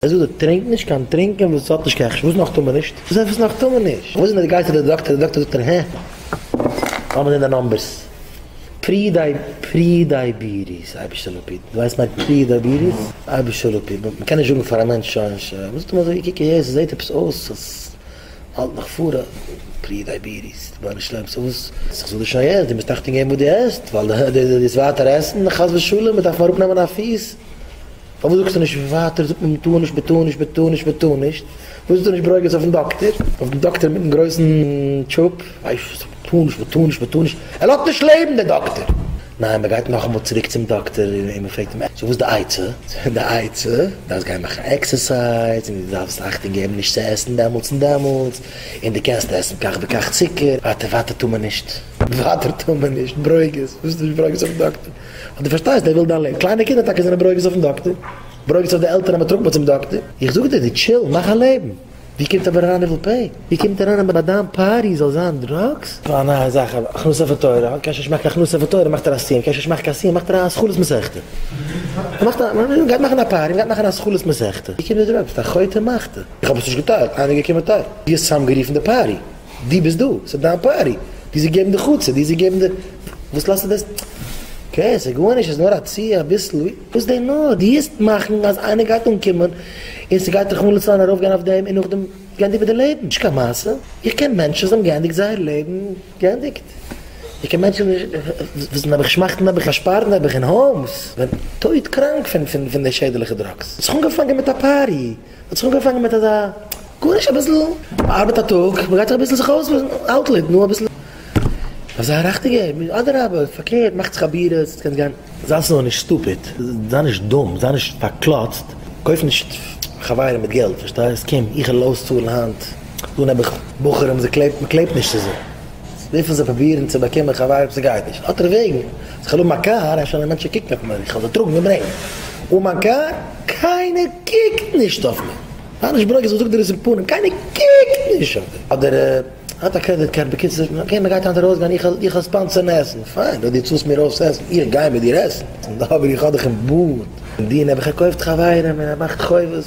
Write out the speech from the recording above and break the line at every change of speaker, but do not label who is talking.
ער זאגט דיר טרינק נישט קיין טרינקען וואס האט נישט קיין הכשר, וואס נאך טאר מען נישט? וואס עפעס נאך טאר מען נישט? וואס איז ווען דו גייסט צו די דאקטער, די דאקטער זאגט דיר הע, לאמיר זען די numbers, pre pre diabetes, אייבערשטער זאל אפהיטן, דו ווייסט מיינט pre diabetes? אייבערשטער זאל אפהיטן, מען קען נישט זאגן פאר א מענטש שוין שוין, מען זאגט אים אזוי קוק אהער ס'זעט עפעס אויס אז האלט נאך פאר א pre diabetes, רבונו של עולם סאו וואס? איך זאג דיר שוין יעצט, דו מוזט אכטונג געבן וואס דו עסט, ווייל דו וועסט ווייטער עסן, חס ושלום, מען דארף אראפנעמען א פיס. פארוואס זאגסטו נישט ווייטער זאגט מען מ'טאר נישט מ'טאר נישט מ'טאר נישט מ'טאר נישט, פארוואס ביסטו נישט ברוגז אויפן דאקטער, אויפן דאקטער מיטן גרויסן טשופ, ווייסט מ'טאר נישט מ'טאר נישט מ'טאר נישט, ער לאזט נישט לעבן דער דאקטער. ניין מ'גייט נאכאמאל צוריק צום דאקטער און מ'פרעגט אים so וואס די עצה? די עצה, דארפסט גיין מאכן exercise און דו דארפסט אכטונג געבן נישט צו עסן דעמאלטס און דעמאלטס, און דו קענסט עסן כך וכך צוקער, ווייטער ווייטער טאר מען נישט, ווייטער טאר מען נישט, ברוגז, ביסט נישט ברוגז אויפן דאקטער. אז דו פארשטייסט ער וויל דיין לעבן. קליינע קינדער טאקע זענען ברוגז אויפן דאקטער, ברוגז אויף די עלטערן אז מען טראגט מיר צום דאקטער. איך זאג דיר, דו chill, מאך א לעבן. ווי קומט אבער אריין ניבול פה? ווי קומט אריין אז ביי דיין party זאל זיין drugs? א נייע זאך, הכנסת ספר תורה, קענסט נישט מאכן הכנסת ספר תורה מאכט ער א סיום, קענסט נישט מאכן קיין סיום מאכט ער א התחלת מסכתא. מען מאכט א, מען גייט מאכן א party, מען גייט מאכן א התחלת מסכתא. ווי קומט די drugs? ביסט א חוטא ומחטיא. איך האב עס נישט געטיילט, איינער איז געקומען טיילן. דו האסט צוזאמגערופן די party. דו ביסט דא, ס'איז דיין party, דו זאלסט געבן די חצר, דו זאלסט געבן די, וואס לאזטו דאס, okay ס'איז גארנישט, ס'איז נאר א צו אביסל, וואס דען נאר, דו העסט מאכן אז איינער גייט אנקומען און ס'גייט רחמנא לצלן ארויפגיין אויף דעם און נאכדעם געענדיגט מיט די לעבן, נישט קיין מעשה, איך קען מענטשן וואס האבן געענדיגט זייער לעבן, געענדיגט, איך קען מענטשן וואס נעבעך שמאכטן נעבעך פארשפארט נעבעך אין homes, ווערן טויט קראנק פון די שעדליכע drugs, ס'האט זיך אנגעפאנגען מיט א party. האט זיך אנגעפאנגען מיט אזא גארנישט אביסל מ'ארבעט א טאג מ'גייט זיך אביסל זיך אויס outlet נו אביסל אזא ריכטיגע אדרבה פארקערט מאכט זיך א בירה קענסט גיין זיי נאר נישט stupid זיי נישט דום זיי נישט פארקלאצט קויף נישט חברים מיט געלט פארשטייסט קום איך וועל אויסצאלן היינט דא נעבעך בחורים זיי קלעבט מ'קלעבט נישט צו זיי וויפיל זיי פרובירן צו באקומען חברים ס'גייט נישט האט ער וועגן אז כ'וועל האבן א קאר אפשר וועלן מענטשן קוקן אויף מיר איך וועל זיי טראגן און ברענגען אן מיין קאר קיינער קוקט נישט אויף מיר. זיי נישט ברוגז איך זאג דיר עס אין פנים, קיינער קוקט נישט אויף דיר. אדער האט א credit card, בקיצור, okay מען גייט היינט ארויס גיין, איך וועל sponsor ן עסן, פיין, אויב דו צאלסט מיר אויס עסן, איך גיי מיט דיר עסן, אבער איך האב דיך אין באד, און דו נעבעך ער קויפט חברים און ער מאכט חובות.